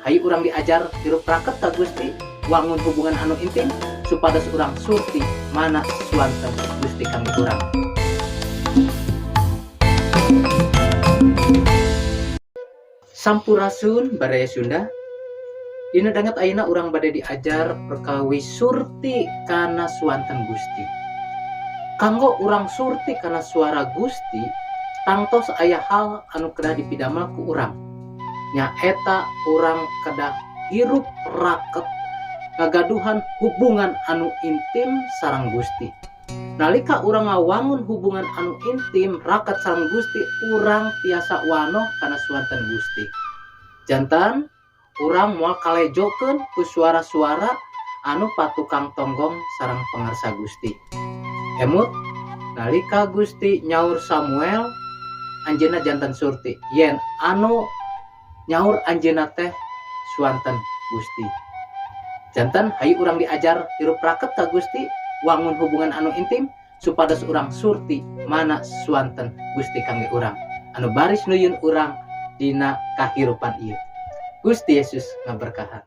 Hayu urang diajar hirup raket ka Gusti, wangun hubungan anu intim supados urang surti mana suanten Gusti kangge urang. Sampurasun Baraya Sunda. Dina danget ayeuna urang bade diajar perkawis surti kana suanten Gusti. Kanggo urang surti kana suara Gusti, tangtos aya hal anu kedah dipidamel ku urang. Nyaeta urang kedah hirup raket ngagaduhan hubungan anu intim sareng Gusti. Nalika urang ngawangun hubungan anu intim raket sareng Gusti, urang tiasa wanoh kana suanten Gusti. Jantan urang moal kalejokeun ku suara-suara anu patukang tonggong sareng pangarsa Gusti. Emut nalika Gusti nyaur Samuel, anjeunna janten surti yen anu nyaur anjeunna teh suanten Gusti. Janten hayu urang diajar hirup raket ka Gusti, wangun hubungan anu intim supados urang surti mana suanten Gusti kangge urang anu baris nuyun urang dina kahirupan ieu. Gusti Yesus ngaberkahan.